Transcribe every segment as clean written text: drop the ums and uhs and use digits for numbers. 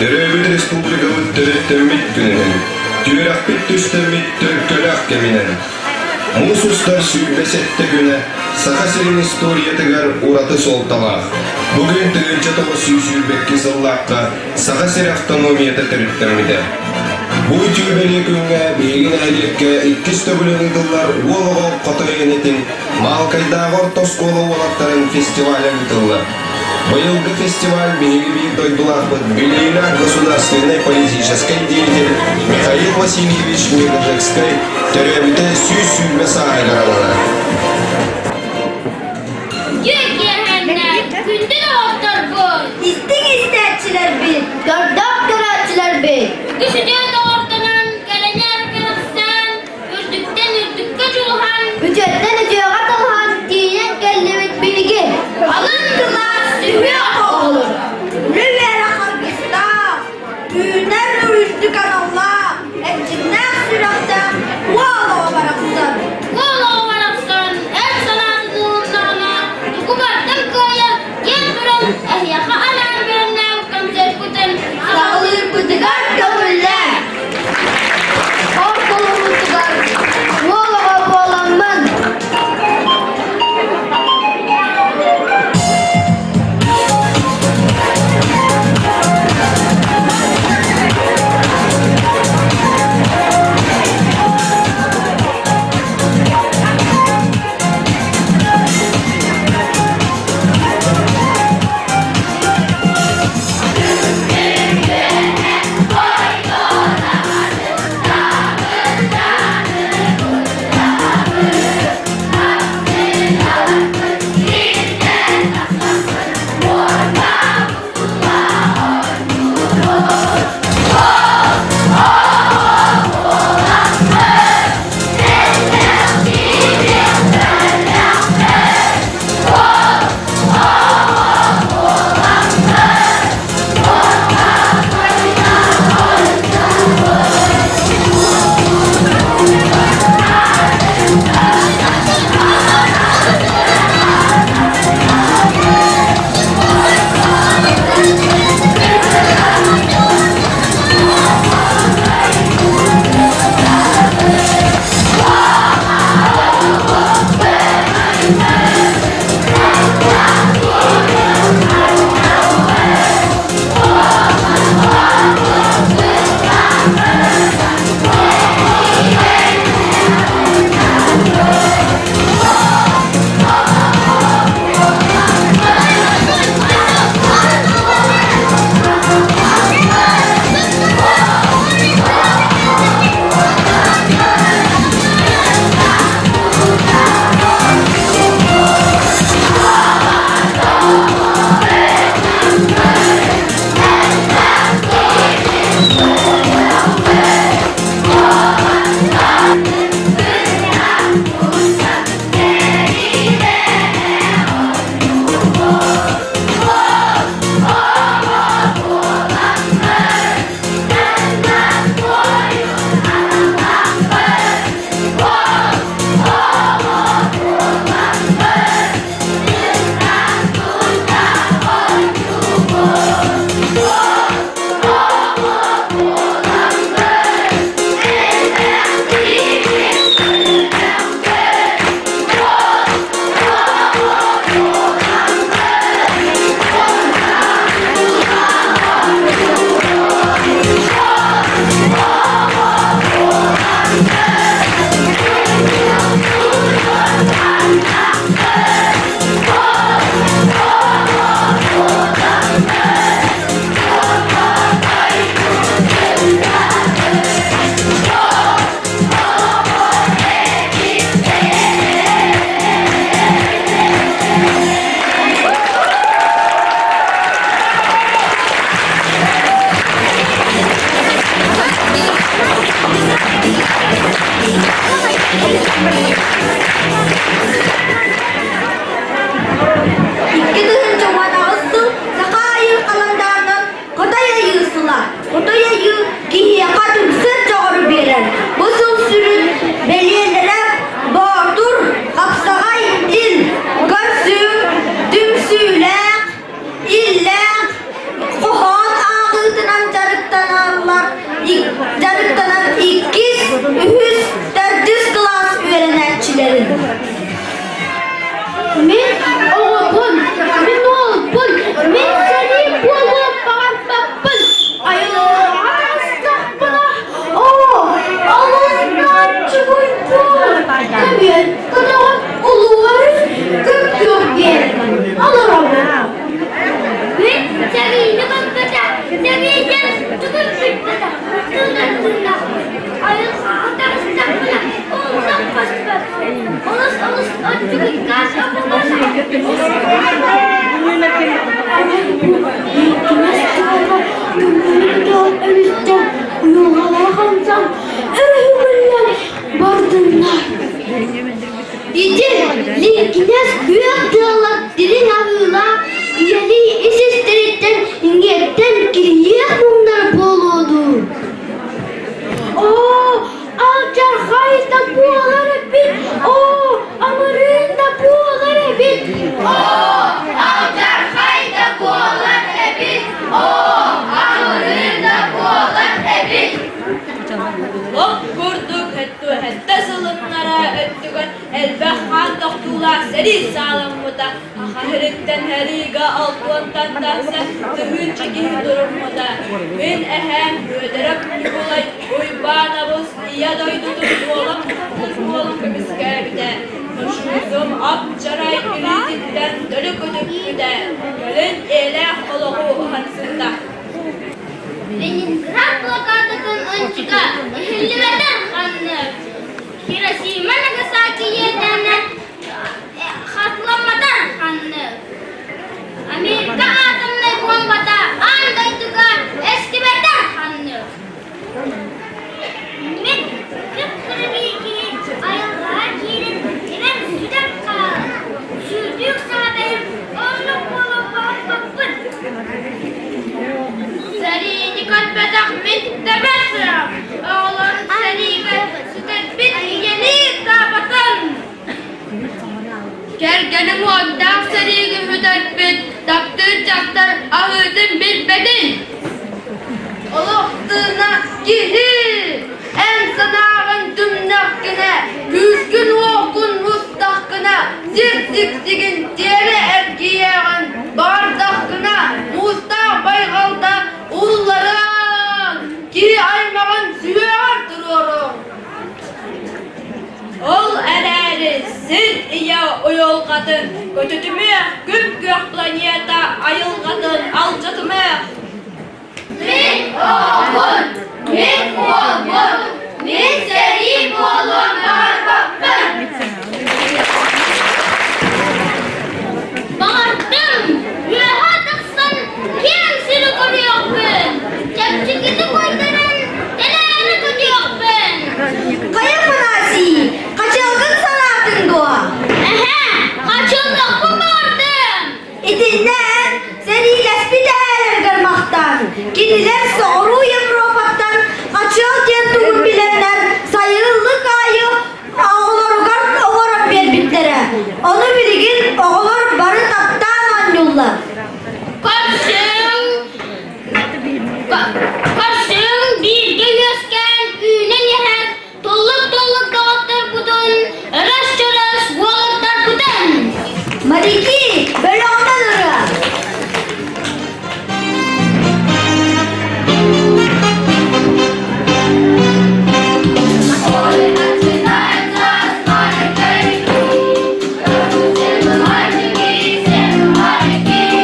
Төрөөбүт республикабыт төрүттэммит күнүнэн, түөрэхпит түстэммит төлкөлөөх кэминэн, муус устар 27 күнэ Саха сирин историятыгар ураты суолталаах. Бу күн 1922 сыллаахха Саха сирэ автономията төрүттэммитэ. Бу үтүө бэлиэ күҥҥэ биһиги нэһилиэккэ иккис төгүлүн ыытыллар уол оҕо хотой энэтин Маалкайдааҕы орто оскуола уолаттарын фестиваля ыытыллар. Быйылгы фестиваль биһиги биир дойдулаахпыт биллиилээх государственнай политическай деятель Михаил Васильевич Мегажекскай төрөөбүтэ 120 сааһыгар ананар. Үтүө киэһэннэр, күндү доҕотторбут! Истиҥ истээччилэрбит, көрдөөх көрөөччүлэрбит! Үгүс үтүө доҕордонон, кэрэни аргыһсан, үрдүктэн үрдүккэ дьулуһан, Үтүөттэн үтүөҕэ талаһан тиийэн кэллибит биһиги. Алын кылаас сүһүөх оҕолоро. Үлэ-үөрэх аргыстаах, үүнэр үрдүк аналлаах, эрчимнээх сүрэхтээх уол оҕо барахсан. Уол оҕо барахсан. Сэриини көрбөтөх, сэриигэ тугун билбэтэх, тыынан тыыннаахпын. Айылҕаҕа таҕыстахпына, умнан көспөппүн. Олус олус оччугуйгаан Киҥэс тыала тымныы көтөҕөн өрүстэн уйулҕалара хамсаан өрүһүллэн бардыннар. Ити лиҥкинэс күөх тыалар дириҥ аһыылаах ийэлии ис-истэриттэн иҥиэттэн кирийиэх муҥнар буолуо дуу? Оо, алдьархай да буолар эбит! Оо, амырыын да буолар эбит! Оо, алдьархай да буолар эбит! Оо, амырыын да буолар эбит! Лоп курдук өттүһэттэ сылыннара өттүгэр элбэх хаан тохтуулаах сэрии сааламмыта. Аха сириттэн сэриигэ алтыантан тахса тыһыынча киһи туруммута. Мин эһээм Бүөдэрэп Ньукулай Уйбаанабыс Ийэ дойдутун буолан буолан көмүскээбитэ. Фашизм ап-чарай илиититтэн төлө көтүппүтэ. Кэлин эйэлээх олоҕу уһансыбыта. Ленинград блокадатын ынчыга иһиллибэтэх ханнык. Хиросима Нагасаки иэдээнэ хатыламматар ханнык. Америка атомнай буомбата аан дойдуга эстибэтэр ханнык. Мин кып-кыра киһи айылҕаҕа киирэн эбэм сүтэн хаалар. Сүүрдүүк саҕатайым оннук буолуон баҕарбаппын. Сэриини көрбөтөх мин тэбэр сүрэҕим, оҕолорун сэриигэ сүтэрбит ийэлии таабатын. Кэргэним уордаах сэриигэ сүтэрбит таптыыр дьахтар аһыытын билбэтин. Олох тыына киһи! Эн санааҕын түмнэххинэ, күүскүн-уоххун мустаххына, сир сиксигин тиэрэ эргийиэҕин, баҕардаххына, муустаах байҕалда уулларыаҥ, киһи аймаҕын сүһүөҕэр туруоруоҥ. Ол эрээри сир ийэ уйулҕатын көтүтүмүөх, күп-күөх планета айылҕатын алдьатымыах. Мин оҕобун, мин уолбун, мин сэрии буолуон баҕарбаппын. Баҕардым, үөһэ тахсан киэҥ сири көрүөхпүн, чэпчэкитик уйдаран тэлээри көтүөхпүн. Хайа Афанасий, хачыалгын санаатыҥ дуо? Эһээ, хачыаллыахпын баҕардым. Итиннэ эн сэриилэспит эһээлэргэр махтан. Кинилэр соҕуруу Европаттан хачыал диэн тугун билэннэр сайыллык аайы оҕолоругар оҥорон биэрбиттэрэ. Ону билигин оҕолор бары таптаан оонньууллар. Көрсүҥ, көрсүҥ бииргэ үөскээн үүнэн иһэр туллук-туллук доҕотторбутун, өрөс-чөрөс уолаттарбытын! Моряки, бөлөҕүнэн ырыа! Ой, начинается с маленькой игры, Все мы мальчики, все мы мальчики.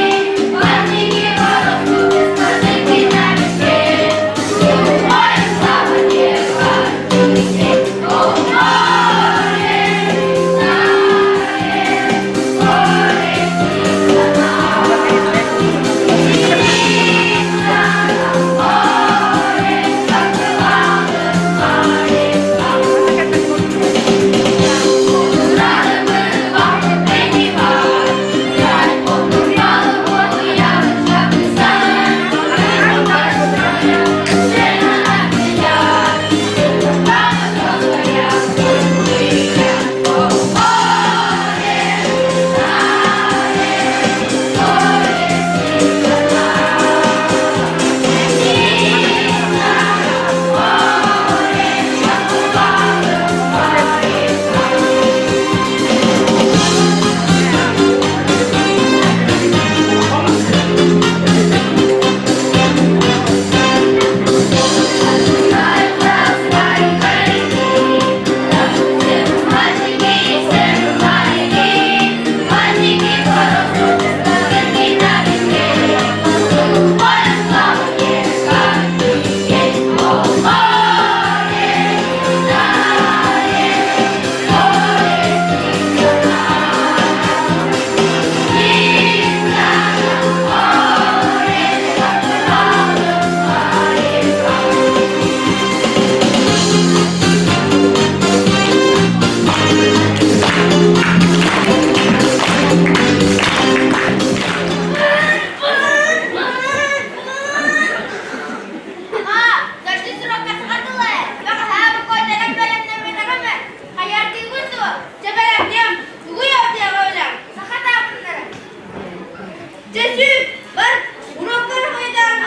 Чэ, сүүр, бар, уруоккар хойутаан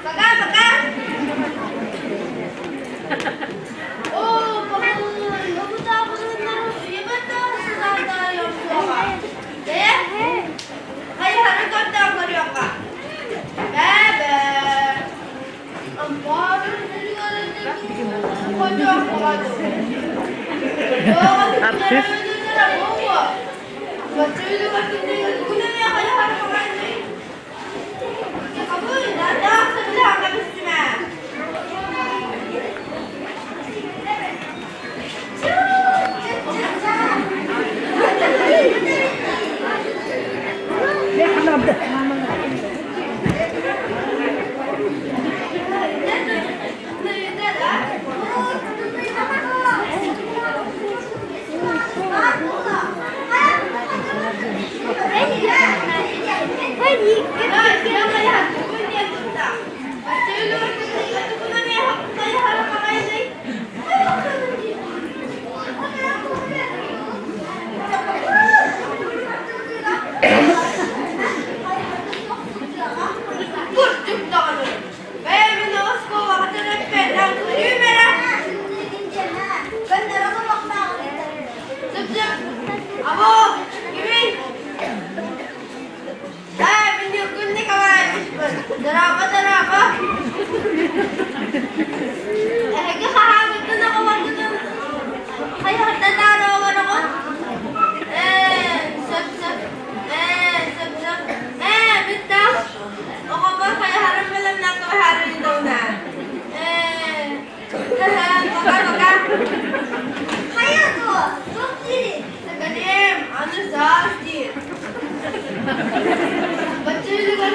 Пока, пока. Оо, пожалуй, Хайыһары көрдөөн көрүөххэ. Бээ-бээ. Артыыс. Курдук даҕаны бэйэбин оскуолаҕа төрөппөтөх көрүүм эрэ Сып-сып або кимий Ээ, мин Ньургун Николаевичпын. Дорообо, дорообо. Эһиги хаһааҥҥыттан оҕолоргутун хайыһарданаар олороҕут? Ээ, сөп-сөп. Ээ, сөп-сөп. Ээ, бүттэх. Оҕобор хайыһарын бэлэмнээн кэбиһээри ыытабын ээ. Ээ, пока-пока. Хайа дуо? Туох диирий? Сакалем, аны саас диир. Баччыылыгар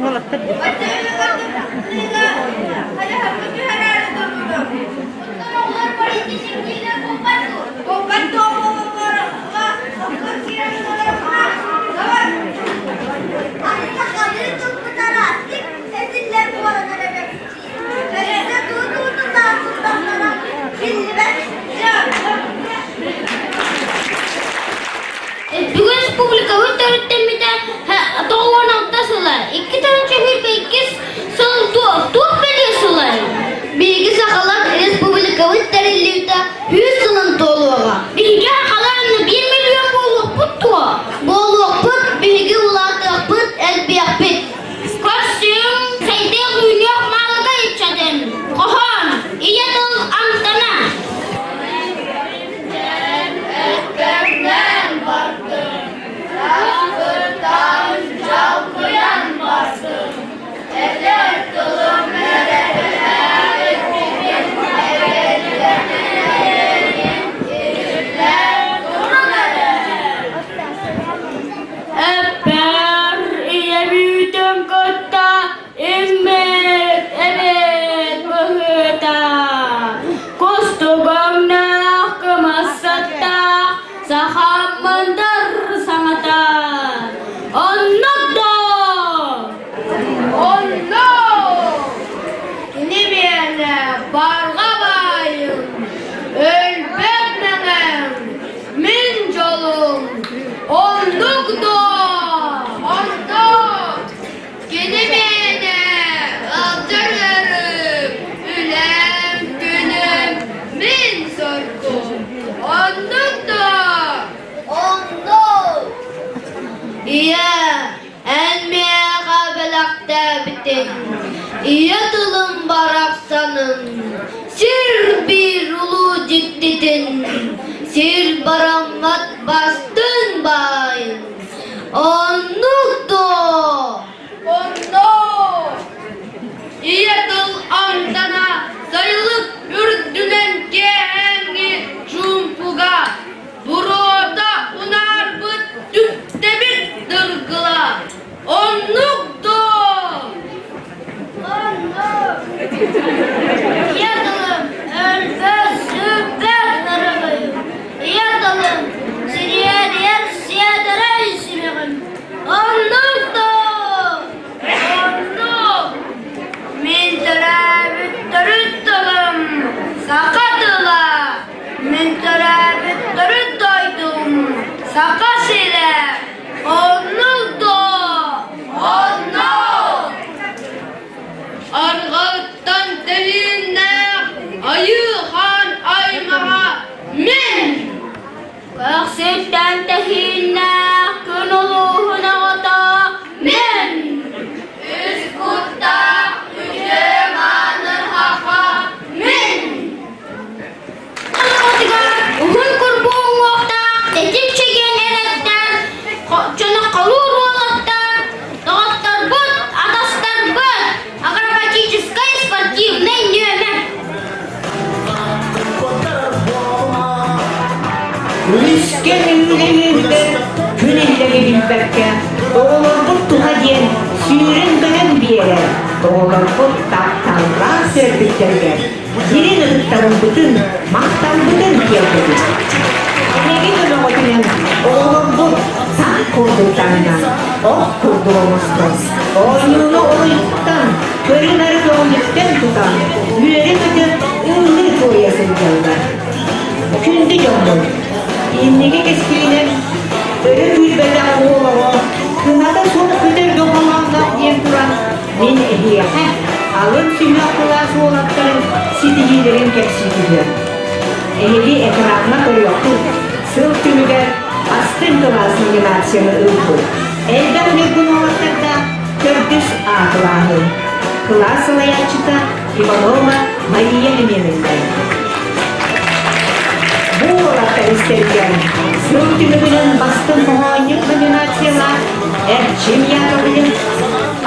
Уолаттар Бүгүн республикабыт төрүттэммитэ 96 сыла, 2022 сыл туох бэлиэ сылай? Биһиги сахалар республикабыт тэриллибитэ 100 сылын туолуоҕа. Биһиги сахалар 1 миллион буолуохпут дуо? Буолуохпут, биһиги улаатыахпыт, элбиэхпит. Көрсүҥ, сайдыах үүнүөх маалыкай ыччатын, хоһоон, ийэ тыл амтана. Өттөмнөн бардым, Саспытан дьалкыйан бардым. эбиппин, ийэ тылым барахсанын, сир биир улуу дьиктитин, сир бараммат бастыҥ баайын. Оннук дуо? Онно ийэ тыл амтана сайылык үрдүнэн киэһээҥҥи чуумпуга буруота унаарбыт түптэбит дыргыла. Оннук дуо? Оннук. Ийэ тылым өлбөт сүппэт өрөгөйүм. Ийэ тылым сириэдийэр сиэдэрэй симэҕим. Оннук дуо? Оннук. Мин төрөөбүт төрүт тылым саха тыла. Мин төрөөбүт төрүт дойдум Саха сирэ. Оннук дуо? Оннук! Арҕаҕыттан тэһииннээх Айыы Хаан аймаҕа мин! Көхсүттэн тэһииннээх күн улууһун оҕото мин! Үс куттаах үтүө-мааны саха мин! Уһун курбуу уҥуохтаах тэтим чэгиэн эрэттэр, чоноххолуур уолаттар, доҕотторбут, атастарбыт, акробатическай спортивнай нүөмэр. Үлүскэн үлэлиирбэр күн иллэҥи билбэккэ, оҕолорбут туһа диэн сүүрэн-көтөн биэрэр, оҕолорбут тапталлаах төрөппүттэригэр Дириҥ ытыктабылбытын, махталбытын тиэрдэбит. Эһиги көмөҕүтүнэн оҕолорбут саҥ курдук таҥнан, ох курдук оҥостон, оонньууну олуйуттан, көрү-нары көҕүлүттэн тутан, үөрэ-көтө ыллыы туойа сылдьаллар. Күндү дьоммут, инники кэскилинэн өрө күүрбэтэх уол оҕо кыната суох көтөргө холоонноох диэн туран Мин эһиэхэ алын сүһүөх кылаас уолаттарын ситиһиилэрин кэпсии түһүөм. Эһиги экраҥҥа көрүөххүт, сыл түмүгэр Астын кылаас номинацияны ылбыт. Элбэх ньургун уолаттардаах төрдүс А кылааһы. Кылаас салайааччыта Иванова Мария Семеновна. Бу уолаттар истэригэр сыл түмүгүнэн бастыҥ хоһоонньут номинациялаах Эрчим Яковлев,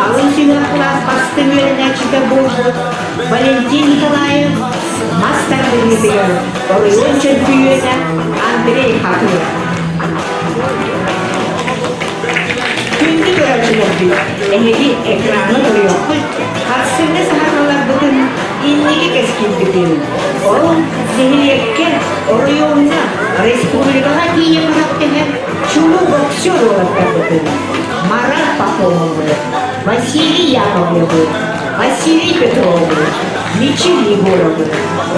алын сүһүөх кылаас бастыҥ үөрэнээччитэ буолбут Валентин Николаев, мас тардыһыытыгар оройуон чөмпүйүөнэ Андрей Хатыров. Күндү көрөөччүлэрбит, эһиги экраны көрүөххүт, харсыҥҥы саһарҕаларбытын инники кэскилбитин, ол нэһилиэккэ, оройуоҥҥа, республикаҕа тиийэ күрэхтэһэр чулуу боксер уолаттарбытын Марат Пахомовы, Василий Яковлевы, Василий Петровы, Мичил Егоровы,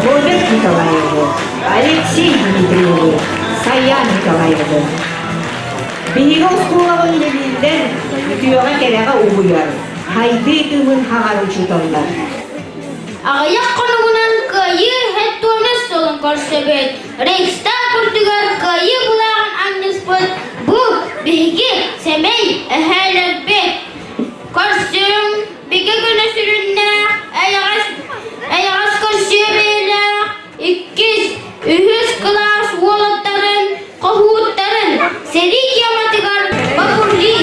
Роберт Николаевы, Алексей Дмитриевы, Саян Николаевы. Биһиги оскуолаҕа үлэлииллэр, үтүөҕэ-кэрэҕэ угуйар, хайдыы кыымын хаҕар учууталлар. Аҕыйах хонугунан Кыайыы ХЭТ сылын көрсөбүт. Рейхстаг үрдүгэр Кыайыы былааҕын анньыспыт бу биһиги сэмэй эһээлэрбит. Көрсүм, бигэ күнэ сүрүннээх, эйэҕэс, эйэҕэс көрсүө бэйэлээх, иккис, үһүс кылаас уолаттарын, хоһууттарын сэрии тематыгар попурри.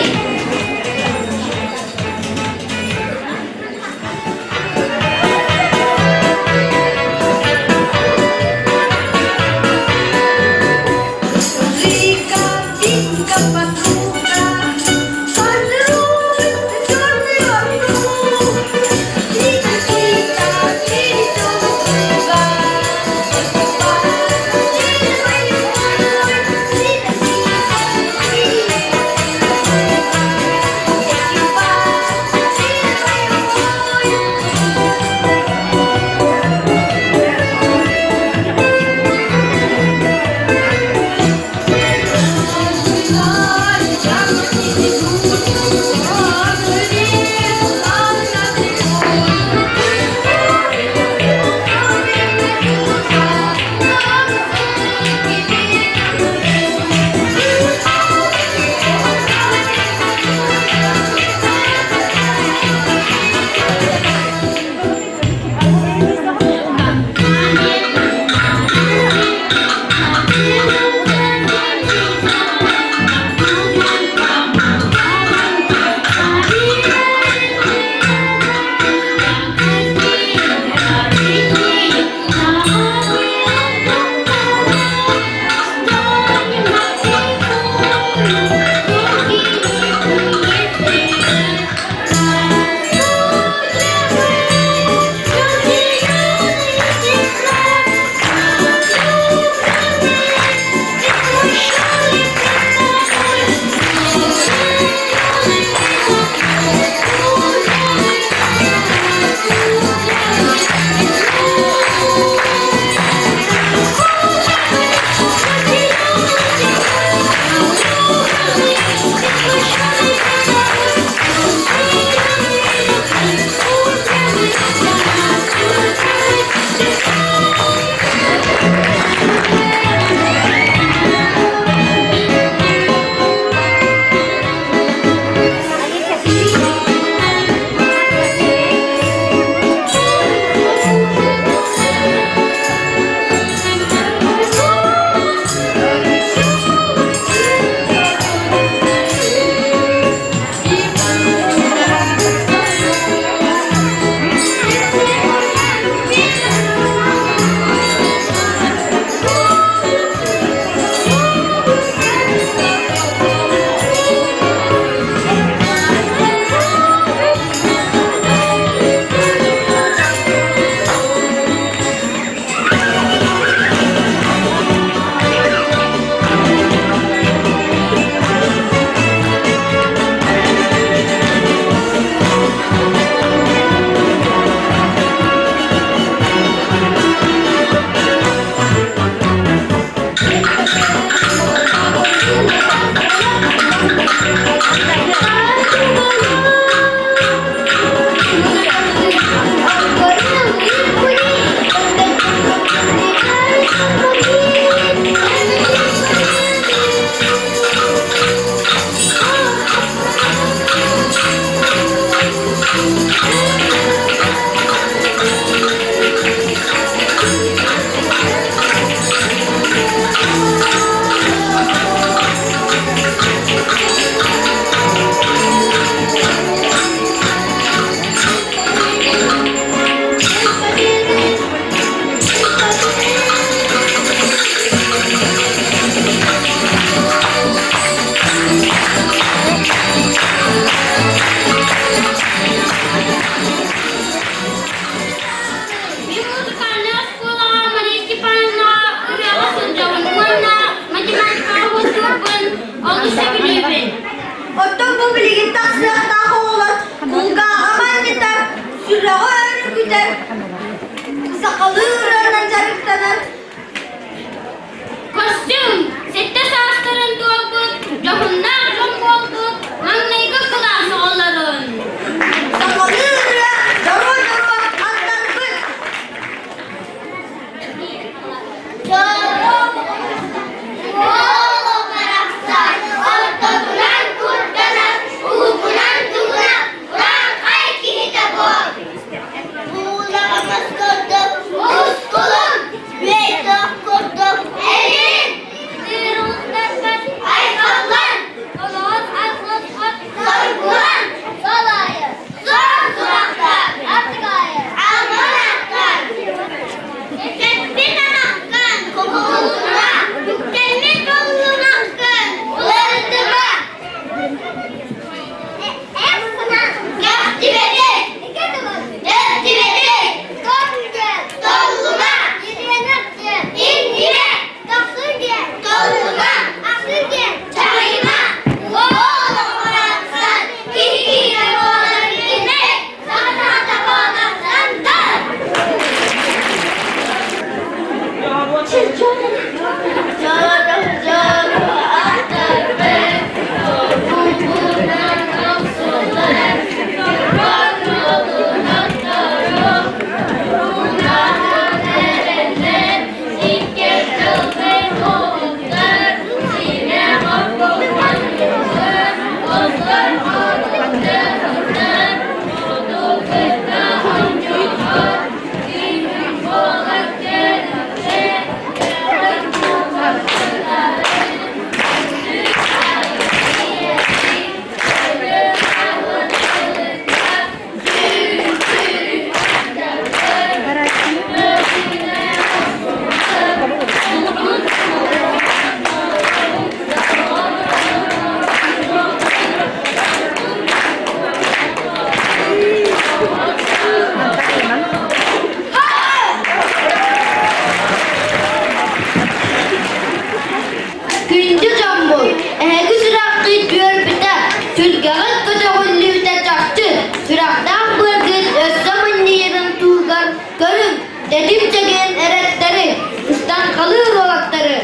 Күндү дьоммут, эһиги сүрэххит үөрбүтэ, сүргэҕит көтөҕүллүүтэ чахчы, сүрэхтээх быаргыт өссө манньыйарын туһугар көрүҥ, тэтим чэгиэн эрэттэри, ыстаҥхалыыр уолаттары,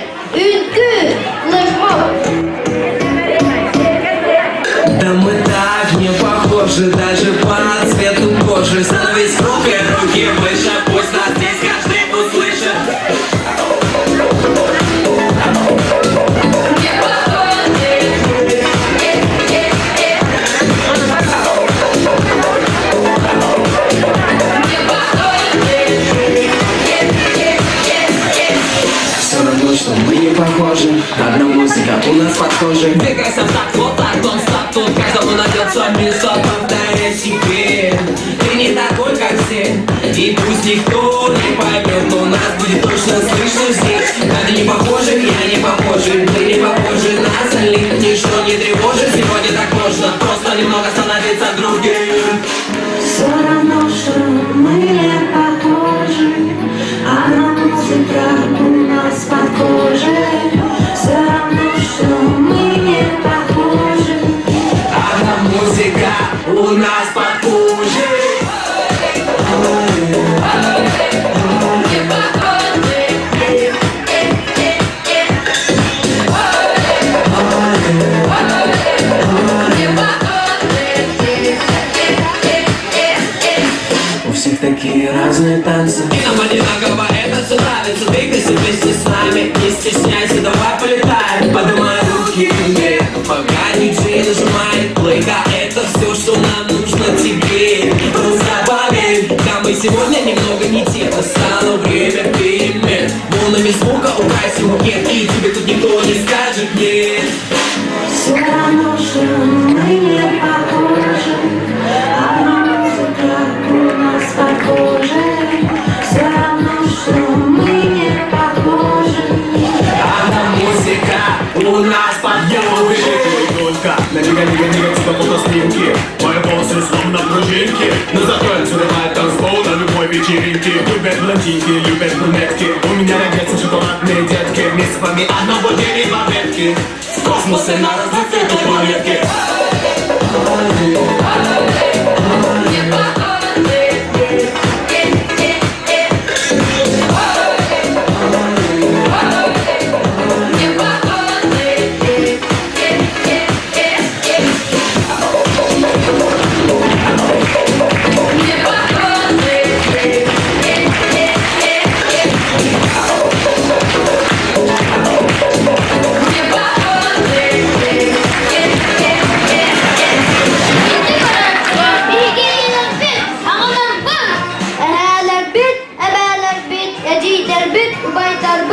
үҥкүү, флешмоб! Да мы так не похожи даже по цвету кожи. Становись круг и руки выше, пусть нас здесь каждый услышит. Все равно, что мы не похожи, одна музыка у нас под кожей. Двигайся в такт, вот так, don't stop, тут каждому найдется место, повторяй себе. Ты не такой, как все, и пусть никто не поймет, но нас будет точно слышно здесь. Да ты не похожи, я не похожи, мы не похожи на остальных, ничто не тревожит, сегодня так можно, просто немного становиться другим. Все равно, что мы не похожи, Одна музыка у нас под кожей. Все равно, что мы не похожи. Одна музыка у нас под кожей. У всех такие разные танцы. И нам одинаково это все нравится. Двигайся вместе с нами, не стесняйся, давай полетаем. Поднимай руки вверх, пока диджей нажимает плей. Да, это все, что нам нужно теперь. Просто поверь, да мы сегодня немного не те. Настало время перемен. Волнами звука украсим букет, и тебе тут никто не скажет нет. Все равно, что мы не похожи, Одна музыка у нас под кожей. Все равно, что мы не похожи. Одна музыка у нас под кожей. Только на нига нига нига типа фотоснимки. Мои волосы словно пружинки, но зато я взрываю танцпол на любой вечеринке. Любят блондинки, любят брюнетки. У меня родятся шоколадные детки. Мы с вами одного дерева ветки. В космосе на разноцветной планетке. Ити көрөн, биһиги ийэлэрбит, аҕаларбыт, эһээлэрбит, эбээлэрбит, эдьиийдэрбит, убайдарбыт.